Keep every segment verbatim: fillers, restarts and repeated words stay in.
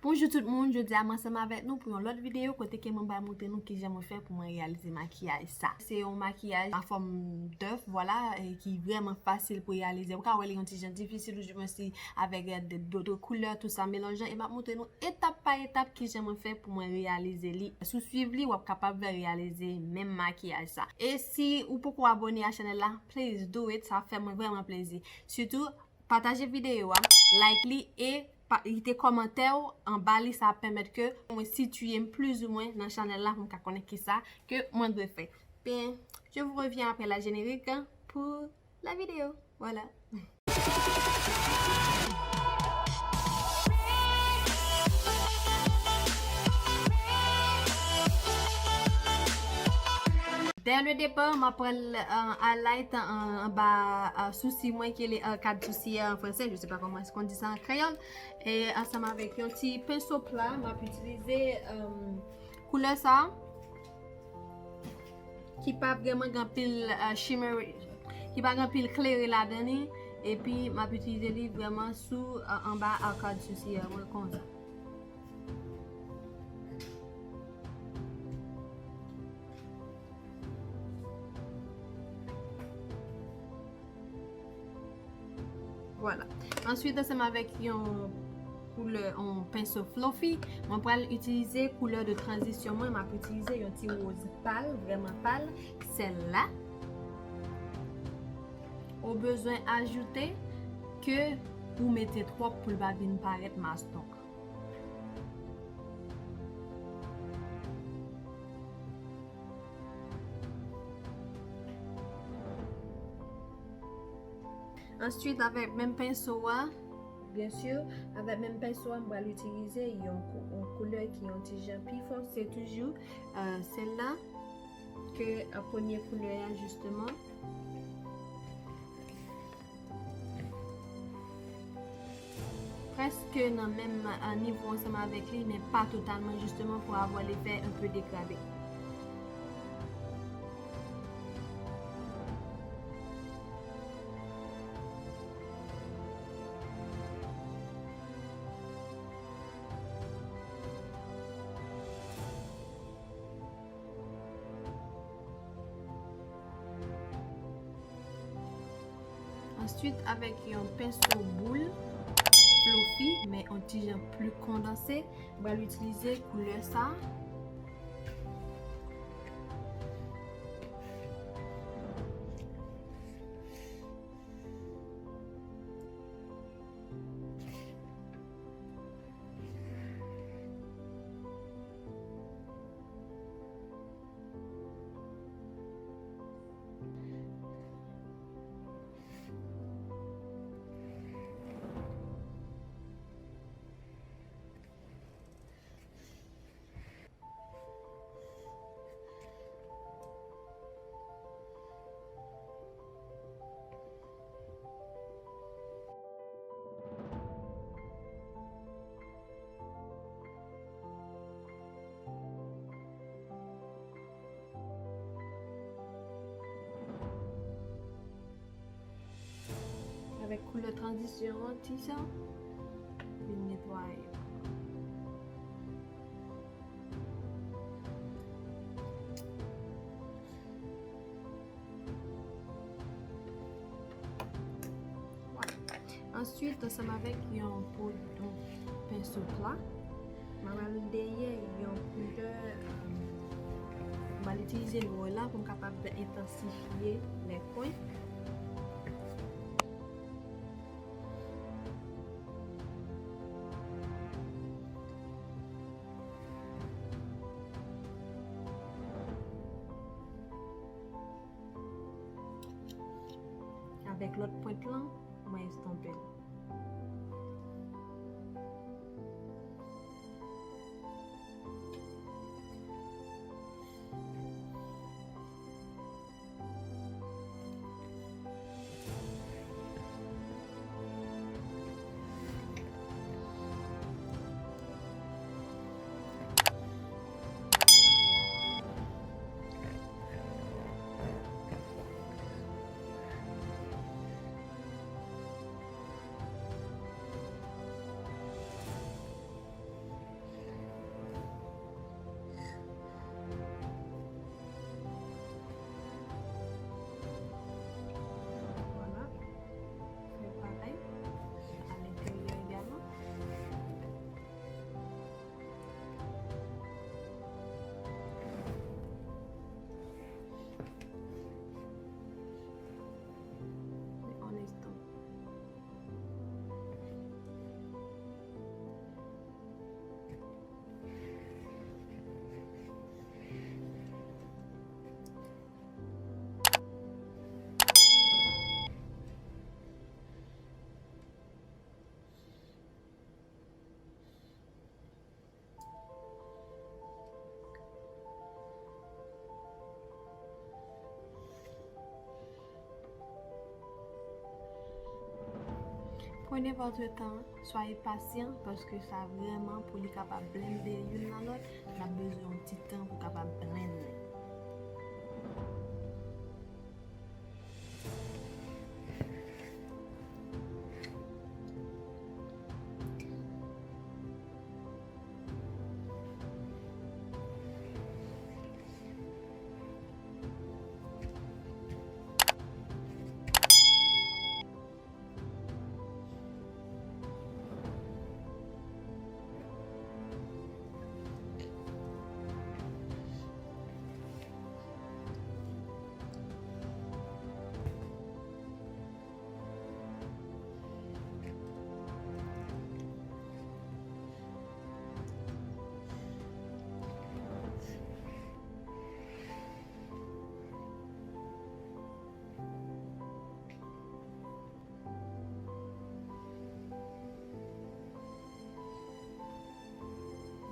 Bonjou tout moun, jodi a m ansanm avèk nou pou yon lòt videyo kote ke mwen pral montre nou kijan mwen fè pou mwen reyalize makiyaj sa. Se yon makiyaj a fòm d'œuf, vwala, e ki vrèman fasil pou reyalize. Ou ka wè li yon ti jan difisil, ou jwenn si avèk, e, de, dòt koulè, tou sa melanjan, e m ap montre nou etap pa etap kijan mwen fè pou mwen reyalize li. Si w swiv li, w ap kapab reyalize menm makiyaj sa. E si ou poko abòne a chanèl la, please do it, sa ap fè mwen vrèman plezi. Sitou, pataje videyo a, like li e pa, kite kòmantè w anba li, sa ap pèmèt ke mwen sitiye m plizoumwen nan chanèl la pou m ka konnen kisa ke mwen dwe fè. Bien, je vous reviens après la générique pour la vidéo. Voilà. Dès le départ, m ap pran, euh, highlight an, anba, euh, sousi mwen ki rele arcade sourcilière en français, je sais pas comment est-ce qu'on dit ça en créole. E ansanm avèk yon ti penso pla, m ap itilize, euh, koulè sa ki pa vrèman gen anpil, euh, shimmery, ki pa gen anpil klere ladan li, epi m ap itilize li vrèman sou, euh, anba arcade sourcilière mwen konsa. Vwala. Answit, ansanm avèk yon koulè, yon penso fluffy, mwen pral itilize koulè de tranzisyon mwen. M ap itilize yon ti woz pal, vrèman pal, sèl la. Ou bezwen ajoute ke ou mete twòp pou l pa vin parèt mastonk. Answit, avèk menm penso a, byen si, avèk menm penso a, m pral itilize yon kou-, yon koulè ki yon ti jan pi fon. Se toujou, euh, sèl la ke, euh, premye koulè a, jisteman. Prèske nan menm, euh, nivo ansanm avèk li, men pa totalman, jisteman, pou avoir l'effet un peu dégradé. Answit, avèk yon penso boul fluffy, men yon ti jan pli kondanse, m pral itilize koulè sa. Avèk koulè tranzisyon an, ti sa, vin netwaye. Vwala. Answit, ansanm avèk yon po, yon penso pla, m a pral dèyè yon koulè, euh, m pral itilize nwè la pou m kapab entansifye lè pwen. Avèk lòt pwent lan, mwen estonpe l. Prenez votre temps, soyez patient, paske sa vrèman pou li kapab blende youn nan lòt, n ap bezwen yon ti tan pou kapab blend li.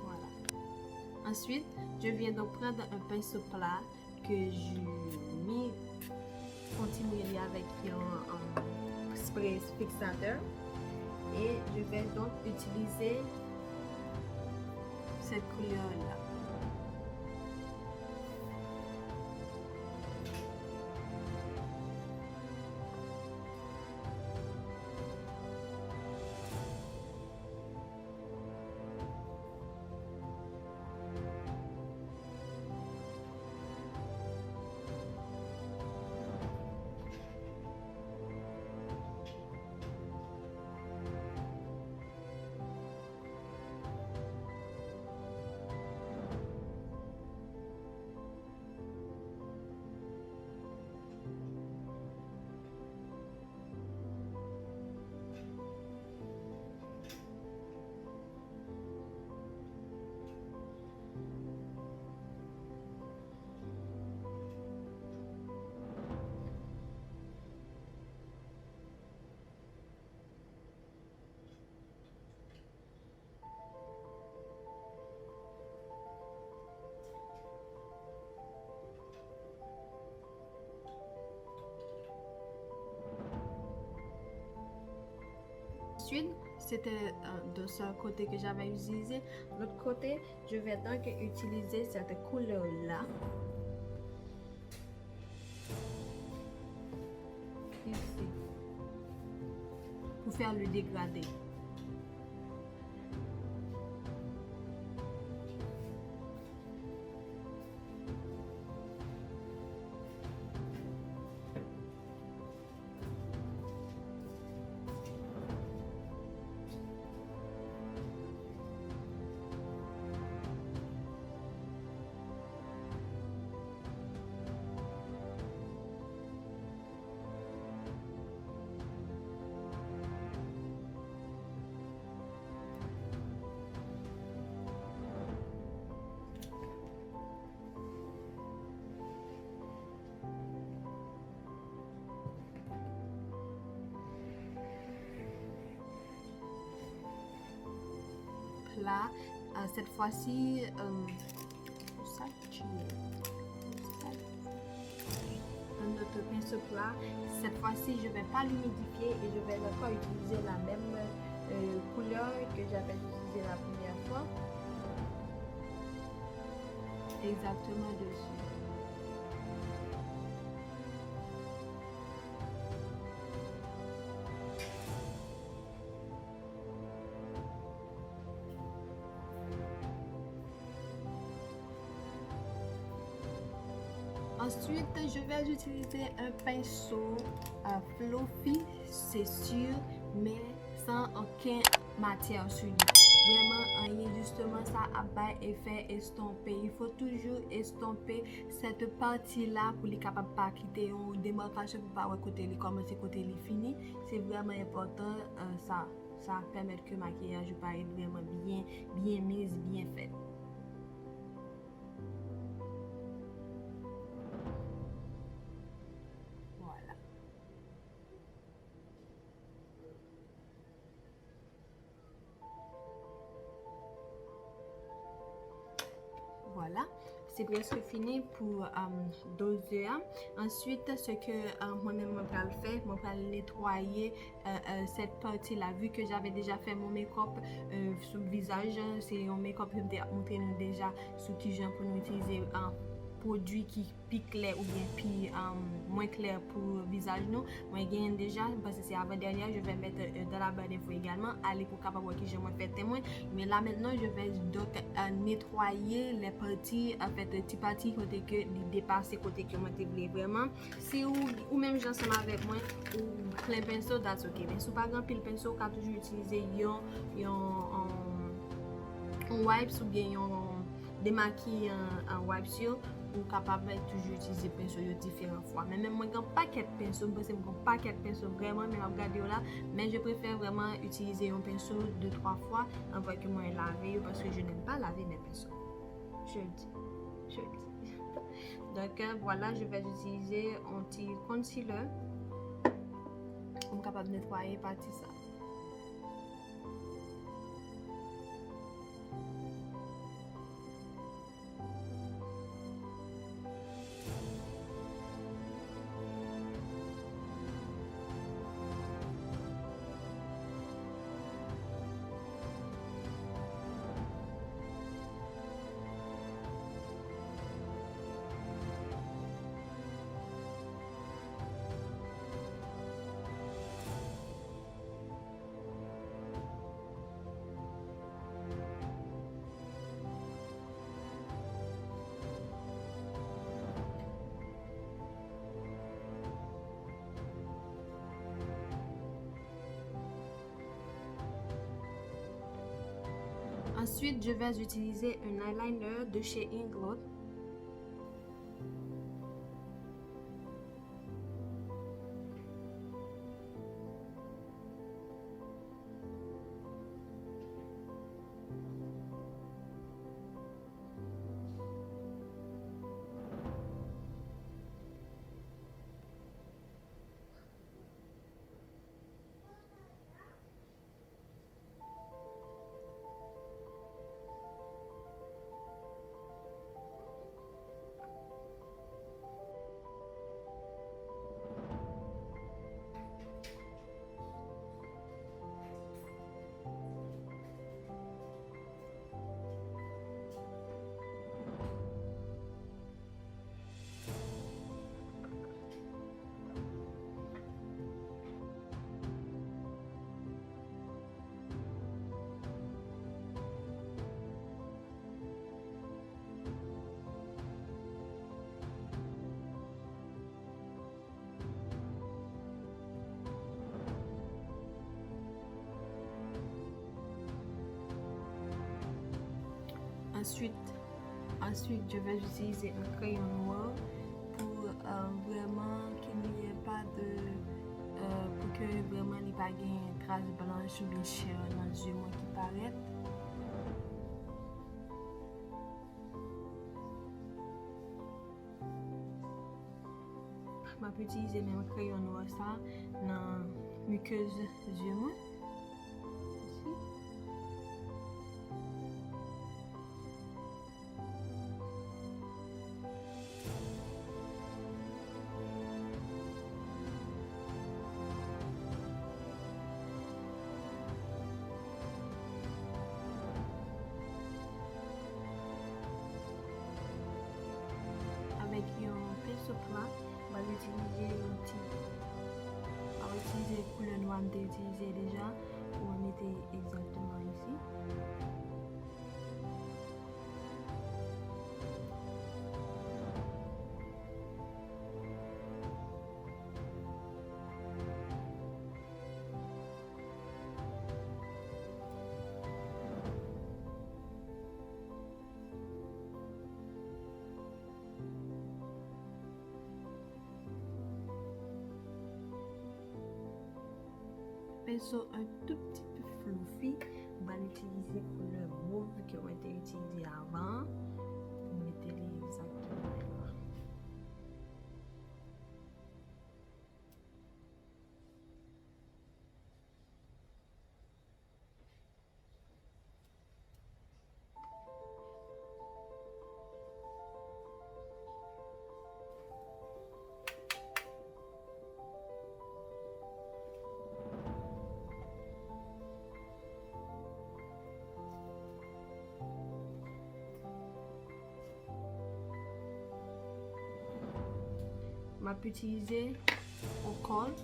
Voilà. Ensuite, je viens donc prendre un pinceau plat que j'ai mis, kontinye li avèk yon, um, spray fixateur. Et je vais donc utiliser cette couleur-là. Ensuite, c'était, euh, d'un seul côté que j'avais utilisé. L'autre côté, je vais donc utiliser cette couleur-là. Ici. Pour faire le dégradé. Plat. Euh, cette fois-ci, euh, ça, tu un autre pinceau plat. Cette fois-ci, je vais pas l'humidifier et je vais encore utiliser la même, euh, couleur que j'avais utilisée la première fois. Exactement dessus. Ensuite, je vais utiliser un pinceau, euh, fluffy, c'est sûr, mais sans aucun matière sur lui. Vrèman, anyen, jisteman, sa ap bay efè estonpe. Il faut toujours estonpe cette partie-là pou li kapab pa kite yon demarcation pou pa wè kote li kòmanse, kote li fini. Se vrèman enpòtan, euh, sa. Sa ap pèmèt ke makiyaj ou parèt vrèman byen, byen mis, byen fèt. Vwala. Vwala. Se prèske fini pou um, dozè a. Answit, se ke um, mwen menm mwen pral fè, mwen pral netwaye uh, uh, cette partie-là, vu que j'avais déjà fait mon make-up uh, sou vizaj, se yon make-up ke m te ap montre nou deja sou kijan pou nou itilize uh, pwodui ki pi klè oubyen pi um, mwen klè pou vizaj nou. Mwen genyen deja, m panse se avan dènyè, je vais mettre uh, dans la barre d'infos également. Ale pou kapab wè kijan mwen fè ten mwen. Men la mentnan, je vais donc uh, netwaye les parties, an fèt, ti pati kote ke li depase kote ke mwen te vle vrèman. Si ou, ou menm jan ansanm avèk mwen, ou plen penso, that's ok. Men si w pa gen anpil penso, ou ka toujou itilize yon, yon, yon, yon wipes oubyen yon demakiyan an wipes yo, ou kapab toujou itilize penso yo diferan fwa. Men menm mwen gen pakèt penso, m panse m gen pakèt penso vrèman, men m ap gade yo la, men je préfère vraiment itilize yon penso de twa fwa anvan ke mwen lave yo, paske je n'aime pas laver mes pinceaux. Je le dis. Je le dis. Donc euh, voilà, je vais utiliser un petit concealer. M kapab netwaye pati sa. Ensuite, je vais utiliser un eyeliner de chez Inglot. Ensuite, ensuite, je vais utiliser un crayon noir pour euh, vraiment qu'il n'y ait pas de euh, pour que vraiment il n'y ait pas de traces blanches ou de chair dans les yeux qui paraît. M ap itilize menm kreyon nwa sa nan mikez zye mwen. Avèk yon penso pla, m ap itilize yon ti, m ap itilize koulè nwa m te itilize deja pou mwen mete egzakteman isi. Penso un tout pti pe fluffy, m pral itilize koulè mov ke mwen te itilize avan an pou mete li egzakteman la. M ap itilize yon kòd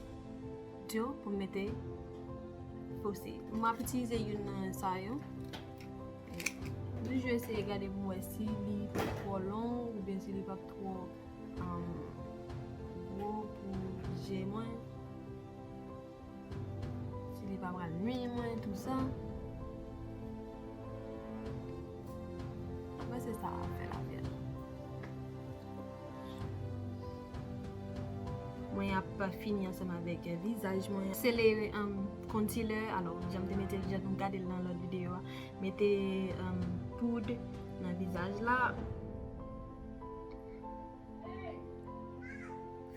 dyo pou m mete fosè. M ap itilize youn nan sa yo. Nou jis eseye gade pou m wè si li p ap twò long oubyen si li p ap twò, um, gwo pou je mwen. Si li pa pral nwi mwen, tou sa. Mwen se sa a fè l avè l. Mwen ap fini ansanm avèk, eh, vizaj mwen. Se le, um, concealer. Alò, jan m te mete l, jan nou gade l nan lòt videyo a. Mete, um, poud nan vizaj la.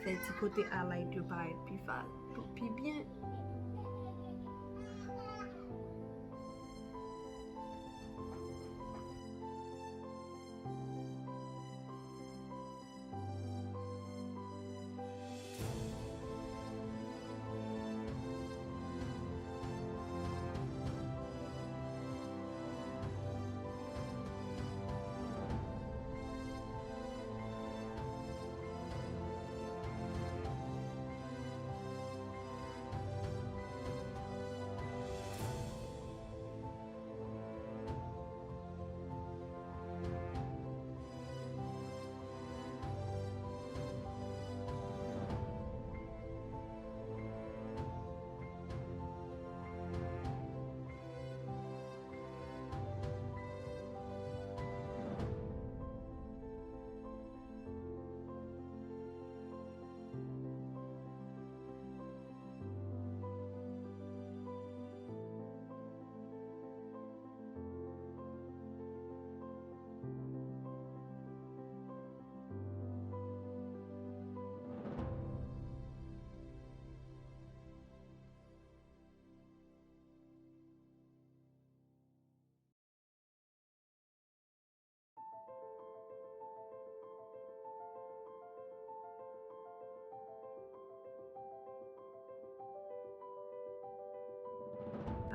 Fè ti kote highlight yo parèt pi fa-, pi byen.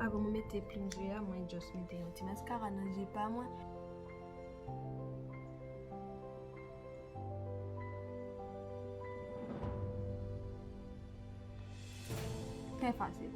Avan mwen mete plim je a, mwen just mete yon ti maskara nan je pa mwen. Trè fasil.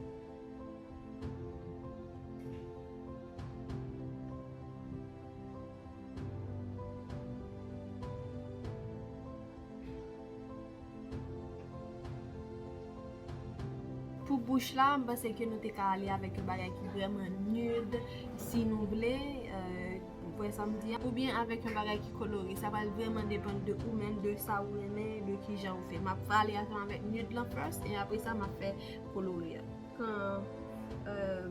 Pou bouch la, m panse ke nou te ka ale avèk yon bagay ki vrèman nude, si nou vle, euh, ou wè sa m di a, oubyen avèk yon bagay ki kolore. Sa pral vrèman depann de ou menm, de sa ou renmen, de kijan ou fè. M ap ale ansanm avèk nude lan first, e apre sa, m ap fè kolore a. Pran, euh,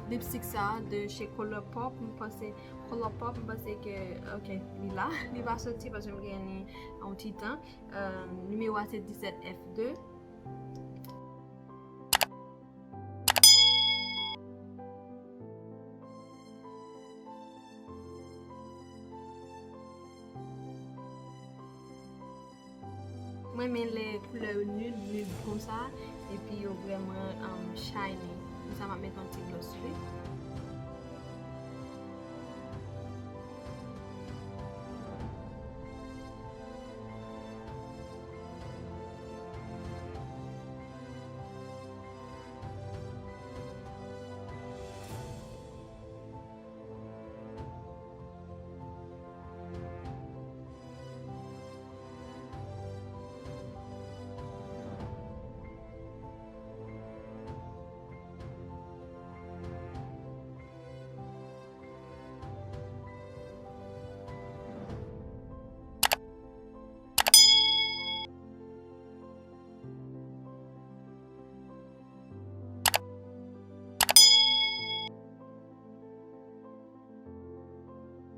lipstick sa de chez Colourpop, m panse Colourpop, m panse ke, ok, li la, li pa soti paske m genyen li yon ti tan. Euh, nimewo a se disèt F de. Mwen renmen lè koulè yo nude, nude konsa, epi yo vrèman, um, shiny. Konsa m ap met yon ti gloss sou li.